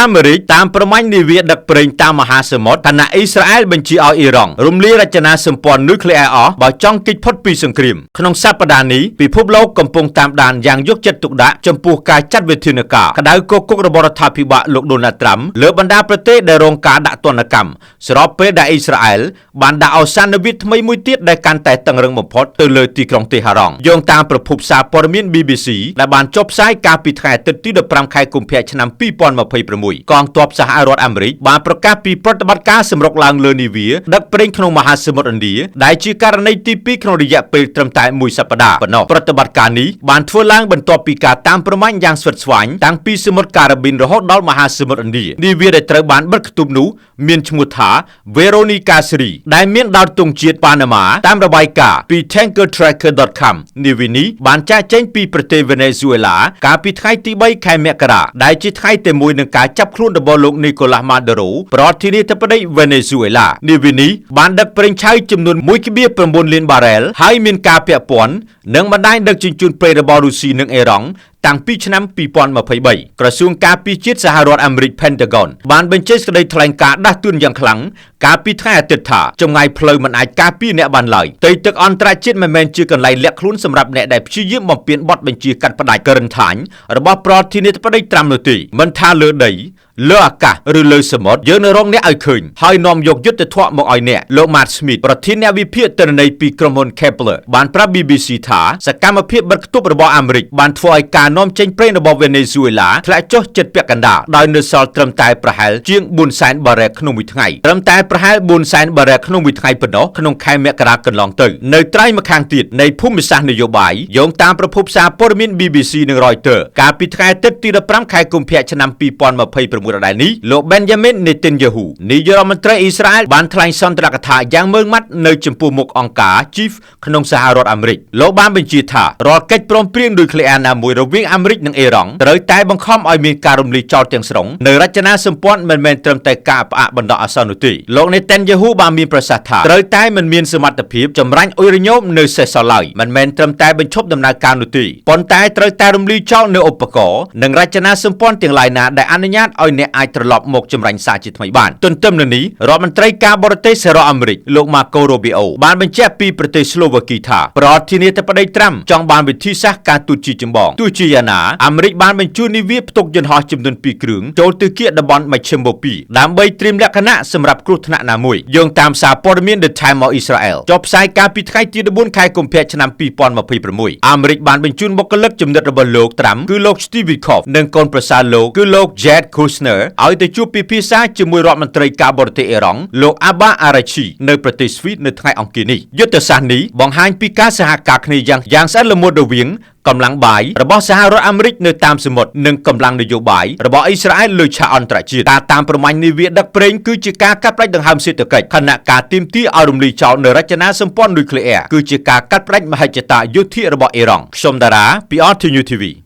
អាមេរិកតាមប្រមាញ់នាវាដឹកប្រេងតាមមហាសមុទ្រខណៈអ៊ីស្រាអែលបញ្ជាឲ្យអ៊ីរ៉ង់រំលាយរចនាសម្ព័ន្ធនុយក្លេអ៊ែរអស់បើចង់គេចផុតពីសង្គ្រាមក្នុងសប្តាហ៍នេះពិភពលោកកំពុងតាមដានយ៉ាងយកចិត្តទុកដាក់ចំពោះការចាត់វិធានការក្តៅគគុករបស់រដ្ឋាភិបាលលោកដូណាល់ត្រាំលើបណ្ដាប្រទេសដែលរងការដាក់ទណ្ឌកម្មស្របពេលដែលអ៊ីស្រាអែលបានដាក់ឱសានវាទថ្មីមួយទៀតដែលកាន់តែតឹងរឹងបំផុតទៅលើទីក្រុងតេហារ៉ង់យោងតាមប្រភពសារព័ត៌មាន BBC ដែលបានចុះផ្សាយកាលពីថ្ងៃអាទិត្យទី15ខែកុម្ភៈឆ្នាំ2026កងទ័ពសហរដ្ឋអាមេរិកបានប្រកាសពីប្រតិបត្តិការសម្រុកឡើងលើនាវាដឹកប្រេងក្នុងមហាសមុទ្រឥណ្ឌាដែលជាករណីទី2ក្នុងរយៈពេលត្រឹមតែមួយសប្តាហ៍ប៉ុណ្ណោះប្រតិបត្តិការនេះបានធ្វើឡើងបន្ទាប់ពីការតាមប្រមាញ់យ៉ាងស្វិតស្វាញតាំងពីសមុទ្រការ៉ាប៊ីនរហូតដល់មហាសមុទ្រឥណ្ឌានាវាដែលត្រូវបានបិទខ្ទប់នោះមានឈ្មោះថា Veronica Sri ដែលមានដោតទង់ជាតិប៉ាណាម៉ាតាមរបាយការណ៍ពី tankertracker.com នាវានេះបានចាកចេញពីប្រទេសវេណេស៊ុយអេឡាកាលពីថ្ងៃទី3ខែមករាដែលជាថ្ងៃតែមួយនឹងការចាប់ខ្លួនរបស់លោកនីកូឡាស់ម៉ាឌូរ៉ូប្រធានាធិបតីវេណេស៊ុយអេឡានាវានេះបានដឹកប្រេងឆៅចំនួន1.9លានបារ៉ែលហើយមានការពាក់ព័ន្ធនឹងបណ្ដាញដឹកជញ្ជូនប្រេងរបស់រុស្ស៊ីនិងអេរ៉ង់តាំងពីឆ្នាំ2023ក្រសួងការពារជាតិសហរដ្ឋអាមេរិក Pentagon បានបញ្ចេញសេចក្តីថ្លែងការណ៍ដាស់តឿនយ៉ាងខ្លាំងកាលពីថ្ងៃអាទិត្យថាចម្ងាយផ្លូវមិនអាចការពារអ្នកបានឡើយផ្ទៃទឹកអន្តរជាតិមិនមែនជាកន្លែងលាក់ខ្លួនសម្រាប់អ្នកដែលព្យាយាមបំពានបទបញ្ជាកាត់ផ្តាច់ករណដ្ឋានរបស់ប្រធានាធិបតីត្រាំនោះទេមិនថាលើដីលើអាកាសឬលើសមុទ្រយើងនឹងរកអ្នកឲ្យឃើញហើយនាំយកយុត្តិធម៌មកឲ្យអ្នកលោក Matt Smith ប្រធានអ្នកវិភាគទិន្នន័យពីក្រុមហ៊ុន Kepler បានប្រាប់ BBC ថាសកម្មភាពបិទខ្ទប់របស់អាមេរិកបានធ្វើឲ្យការនាំចេញប្រេងរបស់វេណេស៊ុយអេឡាធ្លាក់ចុះជិតពាក់កណ្ដាលដោយនៅសល់ត្រឹមតែប្រហែលជាង4សែនបារ៉ែលក្នុងមួយថ្ងៃត្រឹមតែប្រហែល4សែនបារ៉ែលក្នុងមួយថ្ងៃប៉ុណ្ណោះក្នុងខែមករាកន្លងទៅនៅត្រៃម្ខាងទៀតនៃភូមិសាស្ត្រនយោបាយយោងតាមប្រភពសារព័ត៌មាន BBC និង Reuters កាលពីថ្ងៃអាទិត្យទី15ខែកុម្ភៈឆ្នាំ2026ដដែលនេះលោក Benjamin Netanyahu នាយករដ្ឋមន្ត្រីអ៊ីស្រាអែលបានថ្លែងសន្ទរកថាយ៉ាងម៉ឺងម៉ាត់នៅចំពោះមុខអង្គការ Chief ក្នុងសហរដ្ឋអាមេរិកលោកបានបញ្ជាថារាល់កិច្ចព្រមព្រៀងនុយក្លេអ៊ែរណាមួយរវាងអាមេរិកនិងអ៊ីរ៉ង់ត្រូវតែបង្ខំឲ្យមានការរំលាយចោលទាំងស្រុងនៅរចនាសម្ព័ន្ធមិនមែនត្រឹមតែការផ្អាកបណ្ដោះអាសន្ននោះទេលោក Netanyahu បានមានប្រសាសន៍ថាត្រូវតែមិនមានសមត្ថភាពចម្រាញ់អ៊ុយរ៉ាញ៉ូមនៅសេសសល់ឡើយមិនមែនត្រឹមតែបញ្ឈប់ដំណើរការនោះទេប៉ុន្តែត្រូវតែរំលាយចោលនៅឧបករណ៍និងរចនាសម្ព័ន្ធទាំងឡាយណាដែលអនុញ្ញាតឲ្យអ្នកអាចត្រឡប់មកចម្រាញ់សារជាថ្មីបានទន្ទឹមនឹងនេះរដ្ឋមន្ត្រីការបរទេសសហរដ្ឋអាមេរិកលោក Marco Rubio បានបញ្ជាក់ពីប្រទេសស្លូវ៉ាគីថាប្រធានាធិបតីត្រាំចង់បានវិធីសាស្ត្រការទូតជាចម្បងទោះជាយ៉ាងណាអាមេរិកបានបញ្ជូននាវាផ្ទុកយន្តហោះចំនួន2គ្រឿងចូលទៅគៀកតំបន់មជ្ឈិមបូព៌ាដើម្បីត្រៀមលក្ខណៈសម្រាប់គ្រោះថ្នាក់ណាមួយយោងតាមសារព័ត៌មាន The Times of Israel ចុះផ្សាយកាលពីថ្ងៃទី14ខែកុម្ភៈឆ្នាំ2026អាមេរិកបានបញ្ជូនបុគ្គលិកជំនិតរបស់លោកត្រាំគឺលោក Steve Witkoff និងកូនប្រសារលោកគឺលោក Jared Kushner ឲ្យទៅជួបពិភាក្សាជាមួយរដ្ឋមន្ត្រីការបរទេសអ៊ីរ៉ង់លោក Abbas Araghchi នៅប្រទេសស្វីសនៅថ្ងៃអង្គារនេះយុទ្ធសាស្ត្រនេះបង្ហាញពីការសហការគ្នាយ៉ាងស្អិតល្មួតរវាងកម្លាំងបាយរបស់សហរដ្ឋអាមេរិកនៅតាមសមុទ្រនិងកម្លាំងនយោបាយរបស់អ៊ីស្រាអែលលើឆាកអន្តរជាតិការតាមប្រមាញ់នាវាដឹកប្រេងគឺជាការកាត់ផ្តាច់ដង្ហើមសេដ្ឋកិច្ចខណៈការទាមទារឲ្យរំលាយចោលនៅរចនាសម្ព័ន្ធនុយក្លេអ៊ែរគឺជាការកាត់ផ្តាច់មហិច្ឆតាយោធារបស់អ៊ីរ៉ង់ខ្ញុំតារាពី RTU TV។